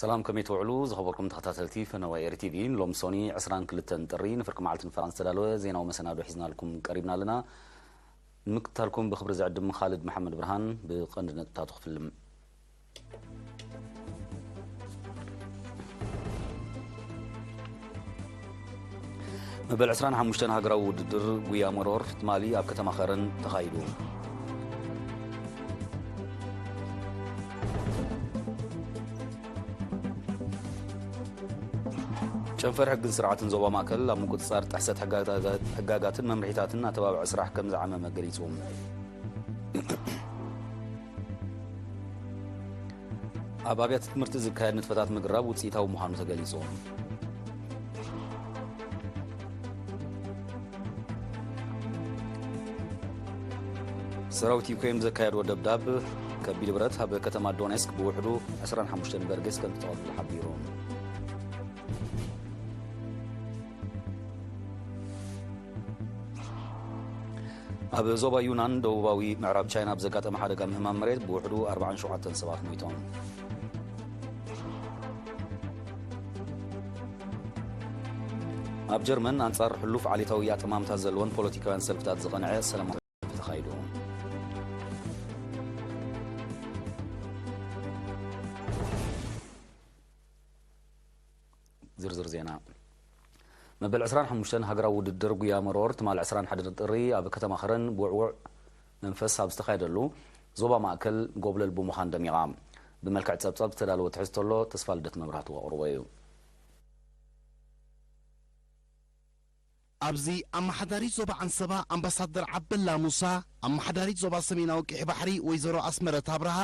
ሰላም፣ ከመይ ትውዕሉ ዝኸበርኩም ተኸታተልቲ ፈነወ ኤሪ ቲቪ? ሎም ሶኒ ዕስራን ክልተን ጥሪ ንፍርቂ መዓልቲ ንፈረንስ ዝተዳለወ ዜናዊ መሰናዶ ሒዝናልኩም ቀሪብና ኣለና። ንምክትታልኩም ብኽብሪ ዝዕድም ኻልድ መሓመድ ብርሃን። ብቐንዲ ነጥብታቱ ክፍልም። መበል ዕስራን ሓሙሽተን ሃገራዊ ውድድር ጉያ መሮር ትማሊ ኣብ ከተማ ኸረን ተኻይዱ። ጨንፈር ሕግን ስርዓትን ዞባ ማእከል ኣብ ምቁጽጻር ጥሕሰት ሕጋጋ-፣ ሕጋጋትን መምርሒታትን ኣተባብዐ ስራሕ ከም ዝዓመመ ገሊጹ። ኣብ ኣብያተ ትምህርቲ ዝካየድ ንጥፈታት ምግራብ ውጽኢታዊ ምዃኑ ተገሊጹ። ሰራዊት ዩክሬን ብዘካየድዎ ደብዳብ ከቢድ ብረት ኣብ ከተማ ዶኔስክ ብውሕዱ ዕስራን ሓሙሽተን በርጌስ ከም ዝተቐትሉ ሓቢሩ። ኣብ ዞባ ዩናን ደቡባዊ ምዕራብ ቻይና ኣብ ዘጋጠመ ሓደጋ ምህማም መሬት ብውሕዱ ኣርባዓን ሸውዓተን ሰባት ሞይቶም። ኣብ ጀርመን ኣንጻር ሕሉፍ ዓሌታዊ ኣጠማምታ ዘለወን ፖለቲካውያን ሰልፍታት ዝቐንዐ ሰላማዊ ሰልፊ ተኻይዱ። ዝርዝር ዜና። መበል ዕስራን ሓሙሽተን ሃገራዊ ውድድር ጉያ መሮር ትማሊ ዕስራን ሓደን ጥሪ ኣብ ከተማ ኸረን ብውዕዉዕ መንፈስ ኣብ ዝተኻየደሉ፣ ዞባ ማእከል ጎብለል ብምዃን ደሚቓ። ብመልክዕ ጸብጻብ ዝተዳለወ ትሕዝቶ ኣሎ፣ ተስፋ ልደት መብራህቱ ኣቕርቦ እዩ። ኣብዚ ኣመሓዳሪት ዞባ ዓንሰባ ኣምባሳደር ዓበላ ሙሳ፣ ኣመሓዳሪት ዞባ ሰሜናዊ ቀይሕ ባሕሪ ወይዘሮ ኣስመረት ኣብርሃ፣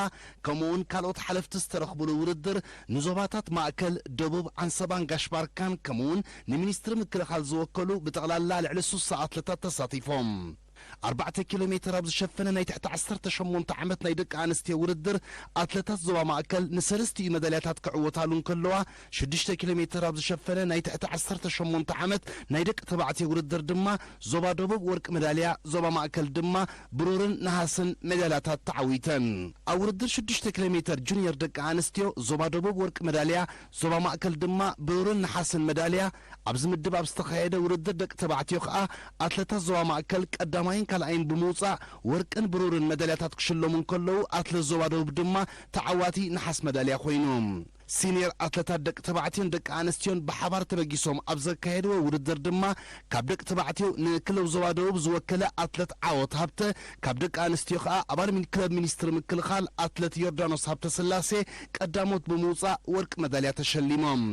ከምኡውን ካልኦት ሓለፍቲ ዝተረኽቡሉ ውድድር፣ ንዞባታት ማእከል፣ ደቡብ፣ ዓንሰባን ጋሽ ባርካን፣ ከምኡውን ንሚኒስትሪ ምክልኻል ዝወከሉ ብጠቕላላ ልዕሊ ሱሳ ኣትለታት ተሳቲፎም። ኣርባዕተ ኪሎ ሜትር ኣብ ዝሸፈነ ናይ ትሕቲ ዓሰርተ ሸሞንተ ዓመት ናይ ደቂ ኣንስትዮ ውድድር፣ ኣትለታት ዞባ ማእከል ንሰለስቲኡ መዳልያታት ክዕወታሉ እንከለዋ፣ ሽዱሽተ ኪሎ ሜትር ኣብ ዝሸፈነ ናይ ትሕቲ ዓሰርተ ሸሞንተ ዓመት ናይ ደቂ ተባዕትዮ ውድድር ድማ፣ ዞባ ደቡብ ወርቂ መዳልያ፣ ዞባ ማእከል ድማ ብሩርን ነሃስን ሜዳልያታት ተዓዊተን። ኣብ ውድድር ሽዱሽተ ኪሎ ሜትር ጁኒየር ደቂ ኣንስትዮ፣ ዞባ ደቡብ ወርቂ መዳልያ፣ ዞባ ማእከል ድማ ብሩርን ነሓስን መዳልያ፣ ኣብዚ ምድብ ኣብ ዝተኻየደ ውድድር ደቂ ተባዕትዮ ከኣ፣ ኣትለታት ዞባ ማእከል ቀዳማይን ካልኣይን ብምውጻእ፣ ወርቅን ብሩርን መዳልያታት ክሽለሙ እንከለዉ፣ ኣትለት ዞባ ደቡብ ድማ ተዓዋቲ ነሓስ መዳልያ ኮይኑ። ሲኒየር ኣትለታት ደቂ ተባዕትዮን ደቂ ኣንስትዮን ብሓባር ተበጊሶም ኣብ ዘካየድዎ ውድድር ድማ፣ ካብ ደቂ ተባዕትዮ ንክለብ ዞባ ደቡብ ዝወከለ ኣትለት ዓወት ሃብተ፣ ካብ ደቂ ኣንስትዮ ከኣ ኣባል ሚን-፣ ክለብ ሚኒስትሪ ምክልኻል ኣትለት ዮርዳኖስ ሃብተስላሴ ቀዳሞት ብምውጻእ ወርቂ መዳልያ ተሸሊሞም።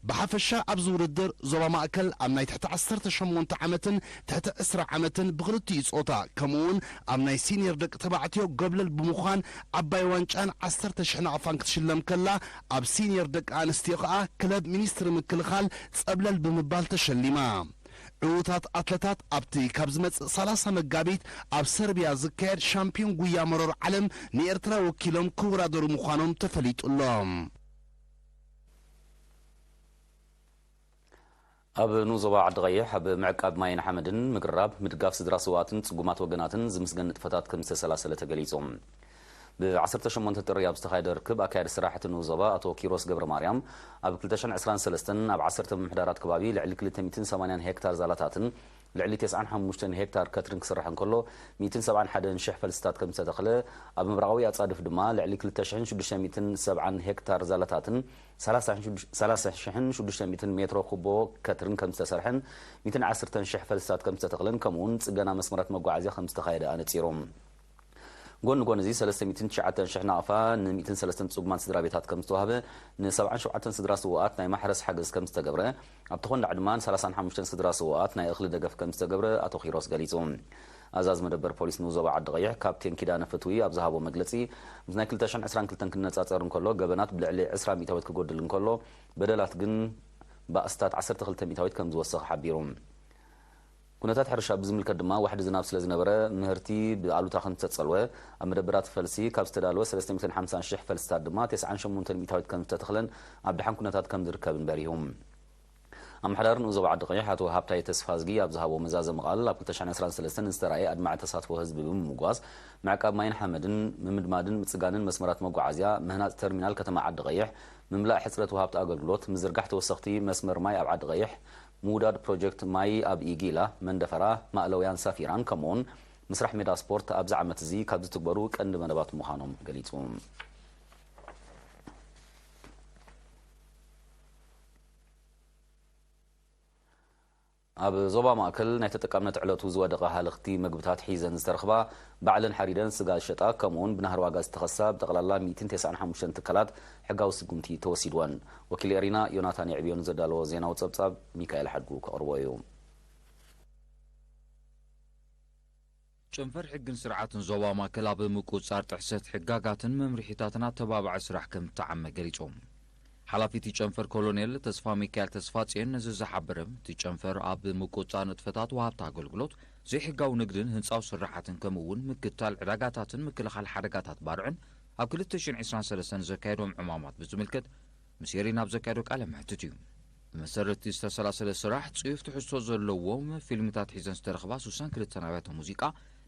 ብሓፈሻ ኣብዚ ውድድር ዞባ ማእከል ኣብ ናይ ትሕቲ ዓሰርተ ሸሞንተ ዓመትን ትሕቲ ዕስራ ዓመትን ብኽልቲኡ ጾታ፣ ከምኡውን ኣብ ናይ ሲኒየር ደቂ ተባዕትዮ ጎብለል ብምዃን ዓባይ ዋንጫን ዓሰርተ ሽሕ ናቕፋን ክትሽለም ከላ፣ ኣብ ሲኒየር ደቂ ኣንስትዮ ከኣ ክለብ ሚኒስትሪ ምክልኻል ጸብለል ብምባል ተሸሊማ። ዕዉታት ኣትለታት ኣብቲ ካብ ዝመጽእ ሰላሳ መጋቢት ኣብ ሰርቢያ ዝካየድ ሻምፒዮን ጉያ መሮር ዓለም ንኤርትራ ወኪሎም ክወዳደሩ ምዃኖም ተፈሊጡ ኣሎ። ኣብ ንኡስ ዞባ ዓዲ ቀይሕ ኣብ ምዕቃብ ማይን ሓመድን፣ ምቅርራብ፣ ምድጋፍ ስድራ ስውኣትን ጽጉማት ወገናትን ዝምስገን ንጥፈታት ከም ዝተሰላሰለ ተገሊጹ። ብ ዓሰርተ ሸሞንተ ጥሪ ኣብ ዝተኻየደ ርክብ፣ ኣካያዲ ስራሕ እቲ ንኡስ ዞባ ኣቶ ኪሮስ ገብረ ማርያም፣ ኣብ ክልተ ሽሕን ዕስራን ሰለስተን ኣብ ዓሰርተ ምምሕዳራት ከባቢ ልዕሊ ክልተ ሚእትን ሰማንያን ሄክታር ዛላታትን ልዕሊ ተስዓን ሓሙሽተን ሄክታር ከትርን ክስራሕ እንከሎ፣ ሚእትን ሰብዓን ሓደን ሽሕ ፈልስታት ከም ዝተተኽለ፣ ኣብ ምብራቓዊ ኣጻድፍ ድማ ልዕሊ ክልተ ሽሕን ሽዱሽተ ሚእትን ሰብዓን ሄክታር ዛላታትን ሰላሳ ሽሕን ሽዱሽተ ሚእትን ሜትሮ ኩቦ ከትርን ከም ዝተሰርሐን፣ ሚእትን ዓሰርተን ሽሕ ፈልስታት ከም ዝተተኽለን፣ ከምኡውን ጽገና መስመራት መጓዓዝያ ከም ዝተኻየደ ኣነጺሩ። ጎኒ ጎኒ እዚ፣ ሰለስተ ሚእትን ትሽዓተን ሽሕ ናቕፋ ንሚእትን ሰለስተን ጽጉማት ስድራ ቤታት ከም ዝተዋህበ፣ ንሰብዓን ሸውዓተን ስድራ ስውኣት ናይ ማሕረስ ሓገዝ ከም ዝተገብረ፣ ኣብ ተኾንዳዕ ድማ ንሰላሳን ሓሙሽተን ስድራ ስውኣት ናይ እኽሊ ደገፍ ከም ዝተገብረ ኣቶ ኪሮስ ገሊጹ። ኣዛዚ መደበር ፖሊስ ንኡስ ዞባ ዓዲ ቀይሕ ካፕቴን ኪዳነ ፍትዊ ኣብ ዝሃቦ መግለጺ፣ ምስ ናይ ክልተ ሽሕን ዕስራን ክልተን ክነጻጸር እንከሎ፣ ገበናት ብልዕሊ ዕስራ ሚእታዊት ክጎድል እንከሎ፣ በደላት ግን ባእስታት ዓሰርተ ክልተ ሚእታዊት ከም ዝወሰኸ ሓቢሩ። ኩነታት ሕርሻ ብዝምልከት ድማ፣ ዋሕዲ ዝናብ ስለ ዝነበረ፣ ምህርቲ ብኣሉታ ከም ዝተጸልወ፣ ኣብ መደበራት ፈልሲ ካብ ዝተዳለወ ሰለስተ ሚእትን ሓምሳን ሽሕ ፈልስታት ድማ፣ ተስዓን ሸሞንተን ሚእታዊት ከም ዝተተኽለን ኣብ ደሓን ኩነታት ከም ዝርከብን በሪሁ። ኣመሓዳሪ ንኡስ ዞባ ዓዲ ቀይሕ ኣቶ ሃብታይ ተስፋዝጊ ኣብ ዝሃቦ መዛዘሚ ቃል፣ ኣብ ክልተ ሽሕን ዕስራን ሰለስተን ዝተራእየ ኣድማዒ ተሳትፎ ህዝቢ ብምምጓስ፣ ምዕቃብ ማይን ሓመድን፣ ምምድማድን ምጽጋንን መስመራት መጓዓዝያ፣ ምህናጽ ተርሚናል ከተማ ዓዲ ቀይሕ፣ ምምላእ ሕጽረት ወሃብቲ ኣገልግሎት፣ ምዝርጋሕ ተወሰኽቲ መስመር ማይ ኣብ ዓዲ ቀይሕ፣ ምውዳድ ፕሮጀክት ማይ ኣብ ኢጊላ፣ መንደፈራ፣ ማእለውያን ሳፊራን ከምኡውን ምስራሕ ሜዳ ስፖርት ኣብዚ ዓመት እዚ ካብ ዝትግበሩ ቀንዲ መደባት ምዃኖም ገሊጹ። ኣብ ዞባ ማእከል ናይ ተጠቃምነት ዕለቱ ዝወደቐ ሃለኽቲ መግብታት ሒዘን ዝተረኽባ ባዕለን ሓሪደን ስጋ ዝሸጣ ከምኡውን ብናህሪ ዋጋ ዝተኸሳ ብጠቕላላ ሚእትን ተስዓን ሓሙሽተን ትካላት ሕጋዊ ስጉምቲ ተወሲድወን። ወኪል ኤሪና ዮናታን የዕብዮን ዘዳለዎ ዜናዊ ጸብጻብ ሚካኤል ሓድጉ ከቕርቦ እዩ። ጨንፈር ሕግን ስርዓትን ዞባ ማእከል ኣብ ምቁጽጻር ጥሕሰት ሕጋጋትን መምርሒታትን ኣተባባዒ ስራሕ ከም እተዓመ ገሊጾም። ሓላፊ እቲ ጨንፈር ኮሎኔል ተስፋ ሚካኤል ተስፋጽዮን ነዚ ዝሓበረ፣ እቲ ጨንፈር ኣብ ምቁጽጻር ንጥፈታት ወሃብቲ ኣገልግሎት፣ ዘይሕጋዊ ንግድን ህንጻዊ ስራሓትን ከምኡ እውን ምክትታል ዕዳጋታትን ምክልኻል ሓደጋታት ባርዕን ኣብ ክልተ ሽሕን ዕስራን ሰለስተን ዘካየዶም ዕማማት ብዝምልከት ምስ ኤሪና ኣብ ዘካየዶ ቃለ መሕትት እዩ። ብመሰረት እቲ ዝተሰላሰለ ስራሕ፣ ጽዩፍ ትሕዝቶ ዘለዎም ፊልምታት ሒዘን ዝተረኽባ ሱሳን ክልተን ኣብያተ ሙዚቃ፣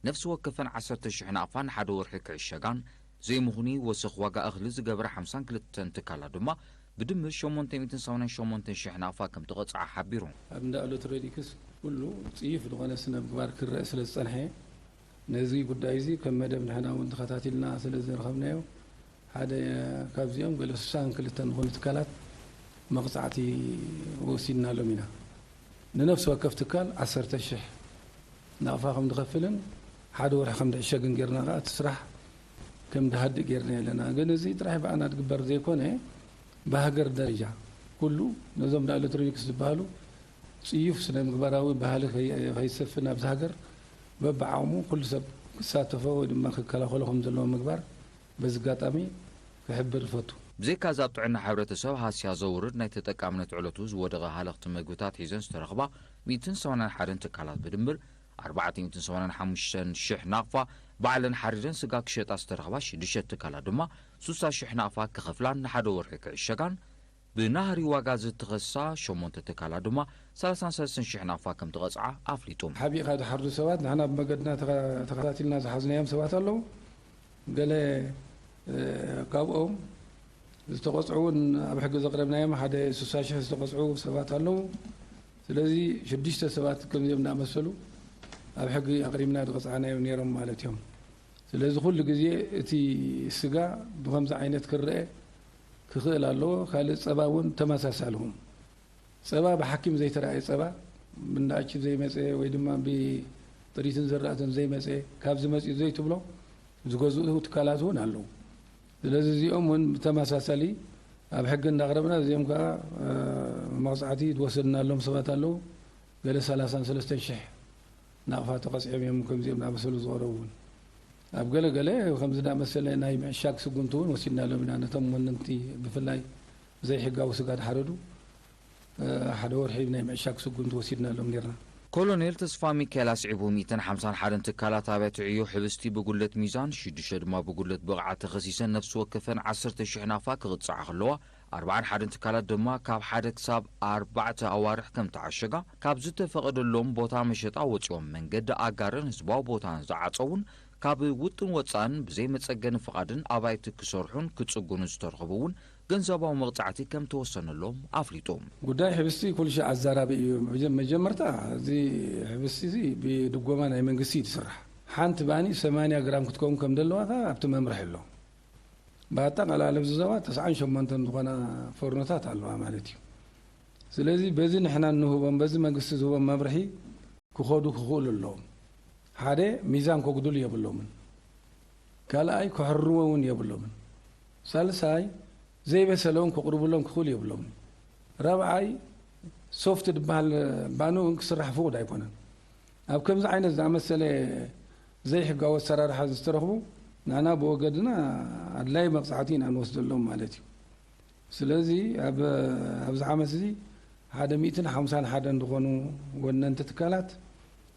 ነፍሲ ወከፈን ዓሰርተ ሽሕ ናቕፋ ንሓደ ወርሒ ክዕሸጋን፣ ዘይምኹኒ ወሰኽ ዋጋ እኽሊ ዝገብራ ሓምሳን ክልተን ትካላት ድማ ብድምር ሸሞንተ ሚእትን ሰማንያን ሸሞንተን ሽሕ ናቕፋ ከም ተቐጽዓ ሓቢሩ። ኣብ እንዳ ኤሌክትሮኒክስ ኩሉ ጽዩፍ ዝኾነ ስነ ምግባር ክረአ ስለ ዝጸንሐ፣ ነዚ ጉዳይ እዚ ከም መደብ ንሕና እውን ተኸታቲልና ስለ ዝረኸብናዮ፣ ሓደ ካብዚኦም ገለ ስሳን ክልተን ዝኾኑ ትካላት መቕጻዕቲ ወሲድናሎም ኢና። ንነፍሲ ወከፍ ትካል ዓሰርተ ሽሕ ናቕፋ ከም ዝኸፍልን ሓደ ወርሒ ከም ዝዕሸግን ጌርና ከኣ እቲ ስራሕ ከም ዝሃድእ ጌርና ኣለና። ግን እዚ ጥራሕ ብኣና ዝግበር ዘይኮነ፣ ብሃገር ደረጃ ኩሉ ነዞም እንዳ ኤሌክትሮኒክስ ዝበሃሉ ጽዩፍ ስነ ምግባራዊ ባህሊ ከይ-፣ ከይሰፍን ኣብዚ ሃገር በብዓቕሙ ኩሉ ሰብ ክሳተፎ ወይ ድማ ክከላኸሎ ከም ዘለዎ ምግባር በዚ ኣጋጣሚ ክሕብር እፈቱ። ብዘይካ እዚ ኣብ ጥዕና ሕብረተሰብ ሃስያ ዘውርድ ናይ ተጠቃምነት ዕለቱ ዝወደቐ ሃለኽቲ መግብታት ሒዘን ዝተረኽባ ሚእትን ሰማንያን ሓደን ትካላት ብድምር ኣርባዕተ ሚእትን ሰማንያን ሓሙሽተን ሽሕ ናቕፋ ባዕለን ሓሪደን ስጋ ክሸጣ ዝተረኽባ ሽዱሽተ ትካላት ድማ ሱሳ ሽሕ ናቕፋ ክኸፍላን ንሓደ ወርሒ ክዕሸጋን ብናህሪ ዋጋ ዝተኸሳ ሸሞንተ ትካላት ድማ ሰላሳን ሰለስተን ሽሕ ናቕፋ ከም ተቐጽዓ ኣፍሊጡ። ሓቢእካ ዝሓርዱ ሰባት ንሕና ብመገድና ተኸ-፣ ተኸታቲልና ዝሓዝናዮም ሰባት ኣለዉ። ገለ፣ እ፣ ካብኦም ዝተቐጽዑ እውን ኣብ ሕጊ ዘቕረብናዮም ሓደ ስሳ ሽሕ ዝተቐጽዑ ሰባት ኣለዉ። ስለዚ ሽዱሽተ ሰባት ከምዚኦም እናመሰሉ ኣብ ሕጊ ኣቕሪብና ዝቐጻዕናዮም ነይሮም ማለት እዮም። ስለዚ ኩሉ ግዜ እቲ ስጋ ብኸምዚ ዓይነት ክረአ ክኽእል ኣለዎ። ካልእ ጸባ እውን ተመሳሳሊ ኹም። ጸባ ብሓኪም ዘይተራእየ ጸባ፣ ብእንዳ ኣችብ ዘይመጸ ወይ ድማ ብጥሪትን ዘራእትን ዘይመጸ፣ ካብዚ መጺኡ ዘይትብሎ ዝገዝኡ ትካላት እውን ኣለዉ። ስለዚ እዚኦም እውን ብተመሳሳሊ ኣብ ሕጊ እንዳቕረብና፣ እዚኦም ከኣ፣ እ፣ መቕጻዕቲ ዝወሰድናሎም ሰባት ኣለዉ። ገለ ሰላሳን ሰለስተን ሽሕ ናቕፋ ተቐጺዖም እዮም፣ ከምዚኦም ዝኣመሰሉ ዝቐረቡ እውን። ኣብ ገለ ገለ ከምዚ ዝኣመሰለ ናይ ምዕሻግ ስጉምቲ እውን ወሲድናሎም ኢና። ነቶም ወነንቲ ብፍላይ ዘይሕጋዊ ስጋ ዝሓረዱ፣ እ፣ ሓደ ወርሒ ናይ ምዕሻግ ስጉምቲ ወሲድናሎም ኔርና። ኮሎኔል ተስፋ ሚካኤል ኣስዒቡ፣ ሚእትን ሓምሳን ሓደን ትካላት ኣብያተ ዕዮ ሕብስቲ ብጉድለት ሚዛን፣ ሽዱሽተ ድማ ብጉድለት ብቕዓት ተኸሲሰን ነፍሲ ወከፈን ዓሰርተ ሽሕ ናቕፋ ክቕጽዓ ከለዋ፣ ኣርባዓን ሓደን ትካላት ድማ ካብ ሓደ ክሳብ ኣርባዕተ ኣዋርሕ ከም ተዓሸጋ፣ ካብ ዝተፈቐደሎም ቦታ መሸጣ ወጺኦም መንገዲ ኣጋርን ህዝባዊ ቦታን ዝዓጸውን፣ ካብ ውጥን ወጻእን ብዘይ መጸገኒ ፍቓድን ኣባይቲ ክሰርሑን ክጽጉኑን ዝተረኽቡ እውን ገንዘባዊ መቕጻዕቲ ከም ተወሰነሎም ኣፍሊጡ። ጉዳይ ሕብስቲ ኩሉ ሻዕ ኣዛራቢ እዩ። መጀ-፣ መጀመርታ እዚ ሕብስቲ እዚ ብድጎማ ናይ መንግስቲ እዩ ዝስራሕ። ሓንቲ ባኒ ሰማንያ ግራም ክትከውን ከም ዘለዋ ከኣ ኣብቲ መምርሒ ኣሎ። ብኣጠቓላሊ ኣብዚ ዞባ ተስዓን ሸሞንተን ዝኾና ፎርኖታት ኣለዋ ማለት እዩ። ስለዚ በዚ ንሕና እንህቦም፣ በዚ መንግስቲ ዝህቦም መምርሒ ክኸዱ ክኽእሉ ኣለዎም። ሓደ፣ ሚዛን ከጉድሉ የብሎምን። ካልኣይ፣ ክሕርዎ እውን የብሎምን። ሳልሳይ፣ ዘይበሰለ እውን ክቕርብሎም ክኽእሉ የብሎምን። ራብዓይ፣ ሶፍት ዝበሃል ባኒ እውን ክስራሕ ፍቑድ ኣይኮነን። ኣብ ከምዚ ዓይነት ዝኣመሰለ ዘይሕጋዊ ኣሰራርሓ ዝተረኽቡ፣ ንሕና ብወገድና ኣድላዪ መቕጻዕቲ ኢና ንወስደሎም ማለት እዩ። ስለዚ ኣብ፣ ኣብዚ ዓመት እዚ ሓደ ሚእትን ሓምሳን ሓደን ዝኾኑ ወነንቲ ትካላት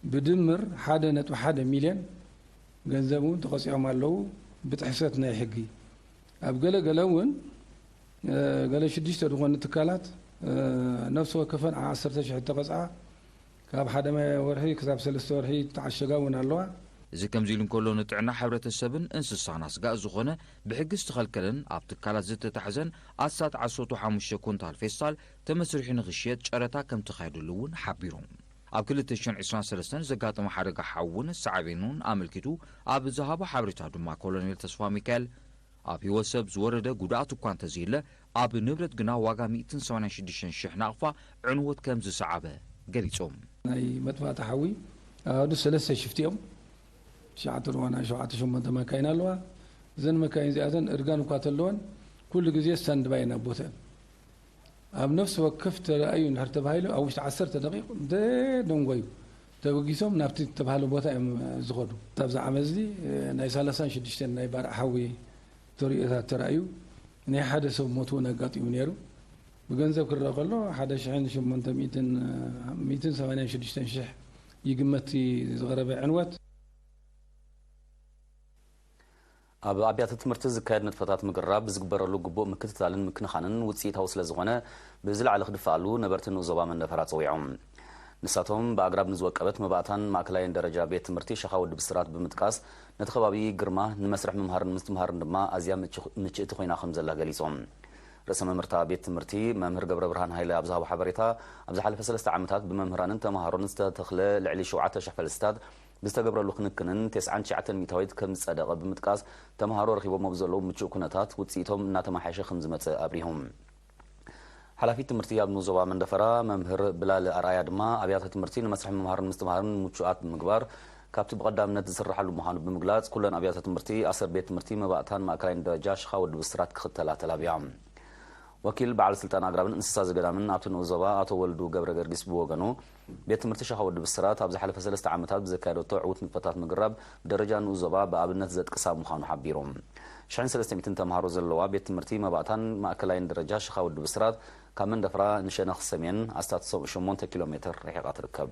ብድምር ሓደ ነጥቢ ሓደ ሚልዮን ገንዘብ እውን ተቐጺዖም ኣለዉ ብጥሕሰት ናይ ሕጊ። ኣብ ገለ ገለ እውን፣ እ፣ ገለ ሽዱሽተ ዝኾኑ ትካላት፣ እ፣ ነፍሲ ወከፈን ዓሰርተ ሽሕ እተቐጽዓ፣ ካብ ሓደ ወርሒ ክሳብ ሰለስተ ወርሒ ተዓሸጋ እውን ኣለዋ። እዚ ከምዚ ኢሉ እንከሎ፣ ንጥዕና ሕብረተሰብን እንስሳን ኣስጋእ ዝኾነ፣ ብሕጊ ዝተኸልከለን ኣብ ትካላት ዝተታሕዘን ኣስታት ዓሰርተ ሓሙሽተ ኩንታል ፌስታል ተመስሪሑ ንኽሽየጥ ጨረታ ከም ተኻየደሉ እውን ሓቢሩ። ኣብ ክልተ ሽሕን ዕስራን ሰለስተን ዘጋጠመ ሓደጋ ሓውን ሳዕቤኑን ኣመልኪቱ ኣብ ዝሃቦ ሓበሬታ ድማ፣ ኮሎኔል ተስፋ ሚካኤል፣ ኣብ ህይወት ሰብ ዝወረደ ጉድኣት እኳ እንተዘየለ፣ ኣብ ንብረት ግና ዋጋ ሚእትን ሰማንያን ሽዱሽተን ሽሕ ናቕፋ ዕንወት ከም ዝሰዓበ ገሊጹ። ናይ መጥፋእቲ ሓዊ ኣሃዱ ሰለስተ ሽፍቲ እዮም። ትሽዓተ ርዋና ሸውዓተ ሸሞንተ መካይን ኣለዋ። እዘን መካይን እዚኣተን እርጋን እኳ ተለወን፣ ኩሉ ግዜ ስታንድባይ ናብ ቦታ እየን። ኣብ ነፍሲ ወከፍ ተረኣዩ እንድሕር ተባሂሉ፣ ኣብ ውሽጢ ዓሰርተ ደቂቕ ደደንጎዩ ተበጊሶም ናብቲ ዝተባህለ ቦታ እዮም ዝኸዱ። ኣብዛ ዓመት እዚ ናይ ሰላሳን ሽዱሽተን ናይ ባርዕ ሓዊ ተርእዮታት ተራእዩ፣ ናይ ሓደ ሰብ ሞት እውን ኣጋጢሙ ነይሩ። ብገንዘብ ክረአ ከሎ፣ ሓደ ሽሕን ሸሞንተ ሚእትን፣ ሚእትን ሰማንያን ሽዱሽተን ሽሕ ይግመት እቲ ዝቐረበ ዕንወት። ኣብ ኣብያተ ትምህርቲ ዝካየድ ንጥፈታት ምግራብ ብዝግበረሉ ግቡእ ምክትታልን ምክንኻንን ውፅኢታዊ ስለ ዝኾነ፣ ብዝለዓለ ክድፈኣሉ ነበርቲ ንኡስ ዞባ መንደፈራ ፀዊዖም። ንሳቶም ብኣግራብ ንዝወቀበት መባእታን ማእከላይን ደረጃ ቤት ትምህርቲ ሸኻ ወዲ ብስራት ብምጥቃስ፣ ነቲ ከባቢ ግርማ ንመስርሕ ምምሃርን ምስትምሃርን ድማ ኣዝያ ምች-፣ ምችእቲ ኮይና ከም ዘላ ገሊጾም። ርእሰ መምህርታ ቤት ትምህርቲ መምህር ገብረ ብርሃን ሃይለ ኣብ ዝሃቦ ሓበሬታ፣ ኣብ ዝሓለፈ ሰለስተ ዓመታት ብመምህራንን ተምሃሮን ዝተተኽለ ልዕሊ ሸውዓተ ሽሕ ፈልስታት ብዝተገብረሉ ክንክንን ተስዓን ትሽዓተን ሚእታዊት ከም ዝጸደቐ ብምጥቃስ፣ ተምሃሮ ረኺቦሞ ብዘለዉ ምቹእ ኩነታት ውጽኢቶም እናተመሓየሸ ከም ዝመጸ ኣብሪሆም። ሓላፊት ትምህርቲ ኣብ ንኡስ ዞባ መንደፈራ መምህር ብላል ኣርኣያ ድማ፣ ኣብያተ ትምህርቲ ንመስርሕ ምምሃርን ምስትምሃርን ምቹኣት ብምግባር ካብቲ ብቐዳምነት ዝስራሓሉ ምዃኑ ብምግላጽ፣ ኩለን ኣብያተ ትምህርቲ ኣሰር ቤት ትምህርቲ መባእታን ማእከላይን ደረጃ ሽኻ ወዲ ብስራት ክኽተላ ተላብያ። ወኪል በዓል ስልጣን ኣግራብን እንስሳ ዘገዳምን ኣብቲ ንኡስ ዞባ ኣቶ ወልዱ ገብረ ገርጊስ ብወገኑ፣ ቤት ትምህርቲ ሸኻ ወዲ ብስራት ኣብ ዝሓለፈ ሰለስተ ዓመታት ብዘካየደቶ ዕዉት ንጥፈታት ምግራብ ብደረጃ ንኡስ ዞባ ብኣብነት ዘጥቅሳ ምዃኑ ሓቢሩ። ሽሕን ሰለስተ ሚእትን ተምሃሮ ዘለዋ ቤት ትምህርቲ መባእታን ማእከላይን ደረጃ ሽኻ ወዲ ብስራት ካብ መንደፍራ ንሸነኽ ሰሜን ኣስታት ሸሞንተ ኪሎ ሜትር ርሒቓ ትርከብ።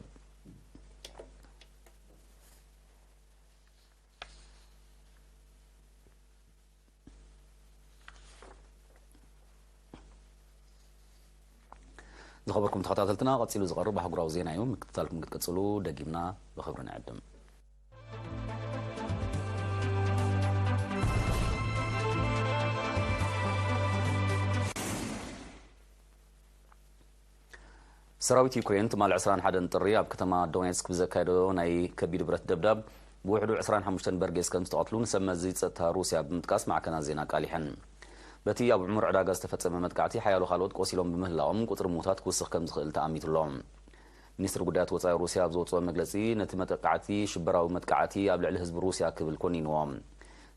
ዝኸበርኩም ተኸታተልትና፣ ቀጺሉ ዝቐርብ ኣህጉራዊ ዜና እዩ። ምክትታልኩም ክትቅጽሉ ደጊምና ብኽብሪ ንዕድም። ሰራዊት ዩክሬን ትማሊ ዕስራን ሓደን ጥሪ ኣብ ከተማ ዶኔትስክ ብዘካየዶ ናይ ከቢድ ብረት ደብዳብ ብውሕዱ ዕስራን ሓሙሽተን በርጌስ ከም ዝተቐትሉ ንሰብ መዚ ጸጥታ ሩስያ ብምጥቃስ ማዕከናት ዜና ኣቃሊሐን። በቲ ኣብ ዕሙር ዕዳጋ ዝተፈጸመ መጥቃዕቲ ሓያሎ ካልኦት ቆሲሎም ብምህላዎም ቁጽሪ ምዉታት ክውስኽ ከም ዝኽእል ተኣሚቱ ኣሎ። ሚኒስትሪ ጉዳያት ወጻኢ ሩስያ ኣብ ዘውጽኦ መግለጺ፣ ነቲ መጥቃዕቲ ሽበራዊ መጥቃዕቲ ኣብ ልዕሊ ህዝቢ ሩስያ ክብል ኮኒንዎ።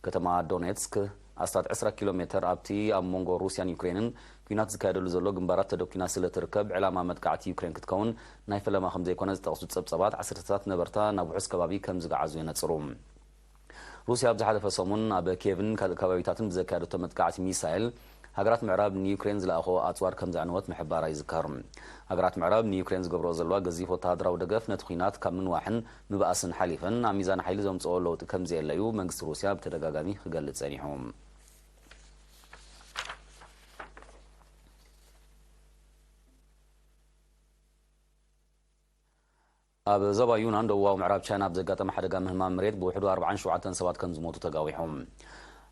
ከተማ ዶኔትስክ ኣስታት ዕስራ ኪሎ ሜተር ኣብቲ ኣብ መንጎ ሩስያን ዩክሬንን ኲናት ዝካየደሉ ዘሎ ግንባራት ተደኲና ስለ ትርከብ፣ ዕላማ መጥቃዕቲ ዩክሬን ክትከውን ናይ ፈለማ ከም ዘይኮነ ዝጠቕሱ ጸብጻባት፣ ዓሰርተታት ነበርታ ናብ ውሑስ ከባቢ ከም ዝገዓዙ የነጽሩ። ሩስያ ኣብ ዝሓለፈ ሰሙን ኣብ ኪየቭን ካልእ ከባቢታትን ብዘካየደቶ መጥቃዕቲ ሚሳይል፣ ሃገራት ምዕራብ ንዩክሬን ዝለኣኾ ኣጽዋር ከም ዘዕነወት ምሕባራ ይዝከር። ሃገራት ምዕራብ ንዩክሬን ዝገብርኦ ዘለዋ ገዚፍ ወተሃደራዊ ደገፍ ነቲ ኲናት ካብ ምንዋሕን ምብኣስን ሓሊፈን፣ ኣብ ሚዛን ሓይሊ ዘምጽኦ ለውጢ ከም ዘየለ እዩ መንግስቲ ሩስያ ብተደጋጋሚ ክገልጽ ጸኒሑ። ኣብ ዞባ ዩናን ደቡባዊ ምዕራብ ቻይና ኣብ ዘጋጠመ ሓደጋ ምህማም መሬት ብውሕዱ ኣርባዓን ሸውዓተን ሰባት ከም ዝሞቱ ተጋዊሖም።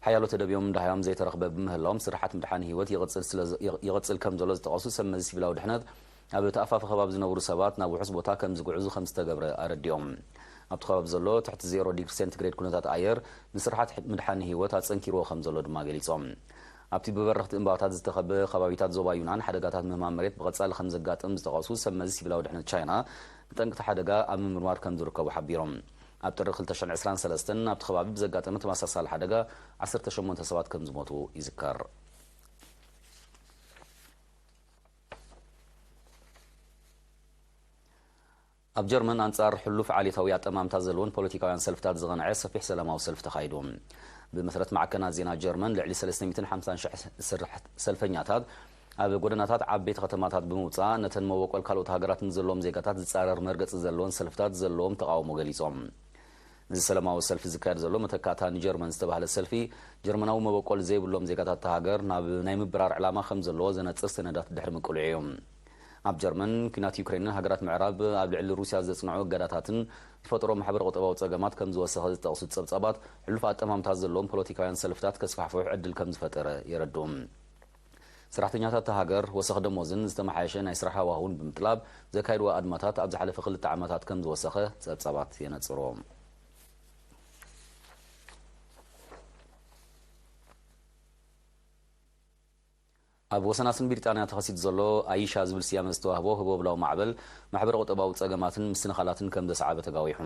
ሓያሎ ተደብዮም ደሃዮም ዘይተረኽበ ብምህላዎም፣ ስርሓት ምድሓን ህይወት ይቕጽል ስለ ዝ-፣ ይቕ-፣ ይቕጽል ከም ዘሎ ዝጠቐሱ ሰብ መዚ ሲቪላዊ ድሕነት፣ ኣብ ተኣፋፊ ከባቢ ዝነብሩ ሰባት ናብ ውሑስ ቦታ ከም ዝጉዕዙ ከም ዝተገብረ ኣረዲኦም። ኣብቲ ከባቢ ዘሎ ትሕቲ ዜሮ ዲግሪ ሴንቲግሬድ ኩነታት ኣየር ንስርሓት ምድሓን ህይወት ኣጸንኪርዎ ከም ዘሎ ድማ ገሊጾም። ኣብቲ ብበረኽቲ እምባታት ዝተኸበ ከባቢታት ዞባ ዩናን፣ ሓደጋታት ምህማም መሬት ብቐጻሊ ከም ዘጋጥም ዝጠቐሱ ሰብ መዚ ሲቪላዊ ድሕነት ቻይና፣ ንጠንቅቲ ሓደጋ ኣብ ምምርማር ከም ዝርከቡ ሓቢሮም። ኣብ ጥሪ ክልተ ሽሕን ዕስራን ሰለስተን ኣብቲ ከባቢ ብዘጋጠመ ተመሳሳሊ ሓደጋ ዓሰርተ ሸሞንተ ሰባት ከም ዝሞቱ ይዝከር። ኣብ ጀርመን ኣንጻር ሕሉፍ ዓሌታዊ ኣጠማምታ ዘለዎን ፖለቲካውያን ሰልፍታት ዝቐንዐ ሰፊሕ ሰላማዊ ሰልፊ ተኻይዱ። ብመሰረት ማዕከናት ዜና ጀርመን፣ ልዕሊ ሰለስተ ሚእትን ሓምሳን ሽሕ ስርሕ-፣ ሰልፈኛታት ኣብ ጎደናታት ዓበይቲ ከተማታት ብምውጻእ፣ ነተን መበቆል ካልኦት ሃገራት ንዘለዎም ዜጋታት ዝጻረር መርገጺ ዘለወን ሰልፍታት ዘለዎም ተቓውሞ ገሊጾም። እዚ ሰላማዊ ሰልፊ ዝካየድ ዘሎ፣ መተካእታ ንጀርመን ዝተባህለ ሰልፊ፣ ጀርመናዊ መበቆል ዘይብሎም ዜጋታት እታ ሃገር ናብ ናይ ምብራር ዕላማ ከም ዘለዎ ዘነጽር ሰነዳት ድሕሪ ምቅልዑ እዩ። ኣብ ጀርመን፣ ኲናት ዩክሬንን ሃገራት ምዕራብ ኣብ ልዕሊ ሩስያ ዘጽንዖ እገዳታትን ዝፈጠሮ ማሕበረ ቁጠባዊ ጸገማት ከም ዝወሰኸ ዝጠቕሱ ጸብጻባት፣ ሕሉፍ ኣጠማምታት ዘለዎም ፖለቲካውያን ሰልፍታት ከስፋሕፍሑ ዕድል ከም ዝፈጠረ የረድኡ። ሰራሕተኛታት እታ ሃገር ወሰኽ ደሞዝን ዝተመሓየሸ ናይ ስራሕ ሃዋህውን ብምጥላብ ዘካየድዎ ኣድማታት ኣብ ዝሓለፈ ክልተ ዓመታት ከም ዝወሰኸ ጸብጻባት የነጽሩ። ኣብ ወሰናስን ብሪጣንያ ተኸሲቱ ዘሎ ኣይሻ ዝብል ስያመ ዝተዋህቦ ህቦብላዊ ማዕበል ማሕበረ ቁጠባዊ ጸገማትን ምስንኻላትን ከም ዘስዓበ ተጋዊሑ።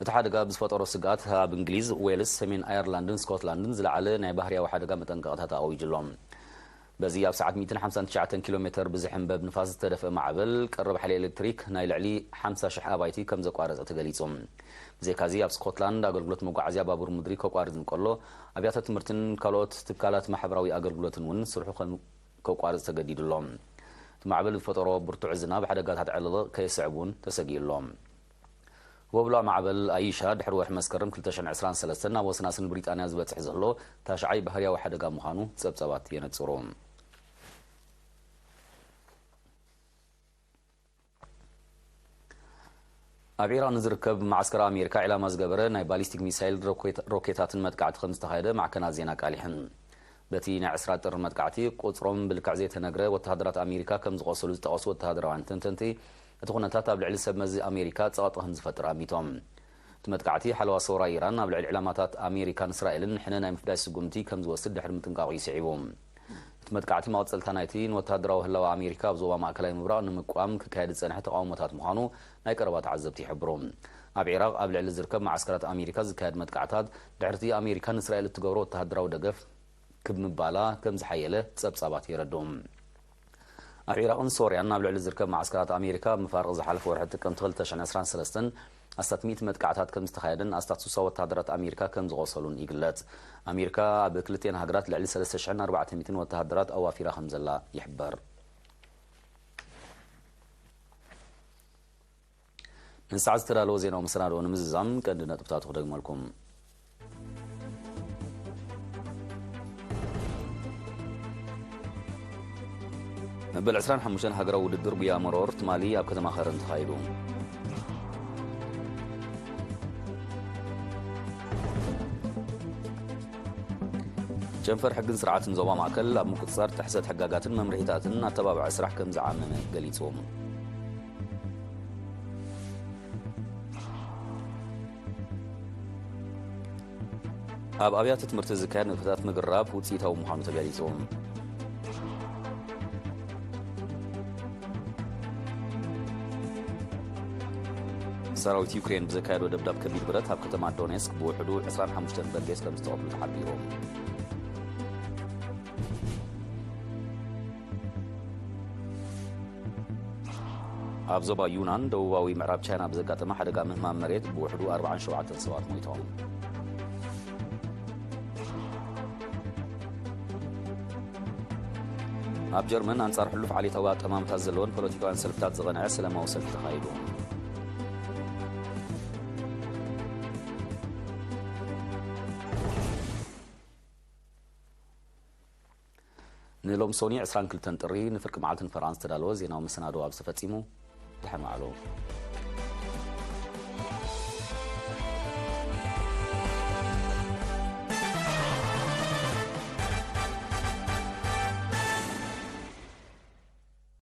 እቲ ሓደጋ ብዝፈጠሮ ስግኣት ኣብ እንግሊዝ፣ ዌልስ፣ ሰሜን ኣየርላንድን ስኮትላንድን ዝለዓለ ናይ ባህርያዊ ሓደጋ መጠንቀቕታ ተኣዊጁ ኣሎ። በዚ ኣብ ሰዓት ሚእትን ሓምሳን ትሽዓተን ኪሎ ሜተር ብዝሕንበብ ንፋስ ዝተደፍአ ማዕበል ቀረብ ሓይሊ ኤሌክትሪክ ናይ ልዕሊ ሓምሳ ሽሕ ኣባይቲ ከም ዘቋረጸ ተገሊጹ። ብዘይካዚ ኣብ ስኮትላንድ ኣገልግሎት መጓዓዝያ ባቡር ምድሪ ከቋርጽ እንከሎ ኣብያተ ትምህርትን ካልኦት ትካላት ማሕበራዊ ኣገልግሎትን እውን ስርሑ ከም ከቋርጽ ተገዲዱ ኣሎ። እቲ ማዕበል ዝፈጠሮ ብርቱዕ ዝናብ ሓደጋታት ዕልቕልቕ ከየስዕብ እውን ተሰጊኡ ኣሎ። ወብላ ማዕበል ኣይሻ ድሕሪ ወርሒ መስከረም ክልተ ሽሕን ዕስራን ሰለስተን ናብ ወሰናስን ብሪጣንያ ዝበጽሕ ዘሎ ታሽዓይ ባህርያዊ ሓደጋ ምዃኑ ጸብጻባት የነጽሩ። ኣብ ኢራን ዝርከብ መዓስከር ኣሜሪካ ዒላማ ዝገበረ ናይ ባሊስቲክ ሚሳይል ሮኬት-፣ ሮኬታትን መጥቃዕቲ ከም ዝተኻየደ ማዕከናት ዜና ኣቃሊሐን። በቲ ናይ ዕስራ ጥሪ መጥቃዕቲ ቁጽሮም ብልክዕ ዘይተነግረ ወተሃደራት ኣሜሪካ ከም ዝቖሰሉ ዝጠቐሱ ወተሃደራውያን ተንተንቲ፣ እቲ ኩነታት ኣብ ልዕሊ ሰብ መዚ ኣሜሪካ ጸቕጢ ከም ዝፈጥር ኣሚቶም። እቲ መጥቃዕቲ ሓለዋ ሰውራ ኢራን ኣብ ልዕሊ ዕላማታት ኣሜሪካን እስራኤልን ሕነ ናይ ምፍዳይ ስጉምቲ ከም ዝወስድ ድሕሪ ምጥንቃቑ ይስዒቡ። እቲ መጥቃዕቲ መቐጸልታ ናይቲ ንወተሃደራዊ ህላወ ኣሜሪካ ኣብ ዞባ ማእከላይ ምብራቕ ንምቋም ክካየድ ዝጸንሐ ተቓውሞታት ምዃኑ ናይ ቀረባ ተዓዘብቲ ይሕብሩ። ኣብ ዒራቕ ኣብ ልዕሊ ዝርከብ መዓስከራት ኣሜሪካ ዝካየድ መጥቃዕታት ድሕርቲ ኣሜሪካ ንእስራኤል እትገብሮ ወተሃደራዊ ደገፍ ክብ ምባላ ከም ዝሓየለ ጸብጻባት የረድኡ። ኣብ ዒራቕን ሶርያን ኣብ ልዕሊ ዝርከብ መዓስከራት ኣሜሪካ ኣብ መፋርቕ ዝሓለፈ ወርሒ ጥቅምቲ ክልተ ሽሕን ዕስራን ሰለስተን ኣስታት ሚእቲ መጥቃዕታት ከም ዝተኻየደን ኣስታት ሱሳ ወተሃደራት ኣሜሪካ ከም ዝቖሰሉን ይግለጽ። ኣሜሪካ ኣብ ክልቲኤን ሃገራት ልዕሊ ሰለስተ ሽሕን ኣርባዕተ ሚእትን ወተሃደራት ኣዋፊራ ከም ዘላ ይሕበር። ንሰዓት ዝተዳለወ ዜናዊ መሰናድኦ ንምዝዛም ቀንዲ ነጥብታቱ ክደግመልኩም። መበል ዕስራን ሓሙሽተን ሃገራዊ ውድድር ጉያ መሮር ትማሊ ኣብ ከተማ ከረን ተኻይዱ። ጨንፈር ሕግን ስርዓትን ዞባ ማእከል ኣብ ምቁጽጻር ጥሕሰት ሕጋጋትን መምርሒታትን ኣተባብዐ ስራሕ ከም ዝዓመመ ገሊጹ። ኣብ ኣብያተ ትምህርቲ ዝካየድ ንጥፈታት ምግራብ ውጽኢታዊ ምዃኑ ተገሊጹ። ሰራዊት ዩክሬን ብዘካየዶ ደብዳብ ከቢድ ብረት ኣብ ከተማ ዶኔስክ ብውሕዱ ዕስራን ሓሙሽተን በርጌስ ከም ዝተቐትሉ ተሓቢሩ። ኣብ ዞባ ዩናን ደቡባዊ ምዕራብ ቻይና ብዘጋጠመ ሓደጋ ምህማም መሬት ብውሕዱ ኣርባዓን ሸውዓተን ሰባት ሞይቶም። ኣብ ጀርመን ኣንጻር ሕሉፍ ዓሌታዊ ኣጠማምታት ዘለወን ፖለቲካውያን ሰልፍታት ዝቐንዐ ሰላማዊ ሰልፊ ተኻይዱ። ንሎምሶኒ ዕስራን ክልተን ጥሪ ንፍርቂ መዓልቲ ንፈራንስ ዝተዳለወ ዜናዊ መሰናዶ ኣብዚ ተፈጺሙ። ደሓን ዋዕሉ።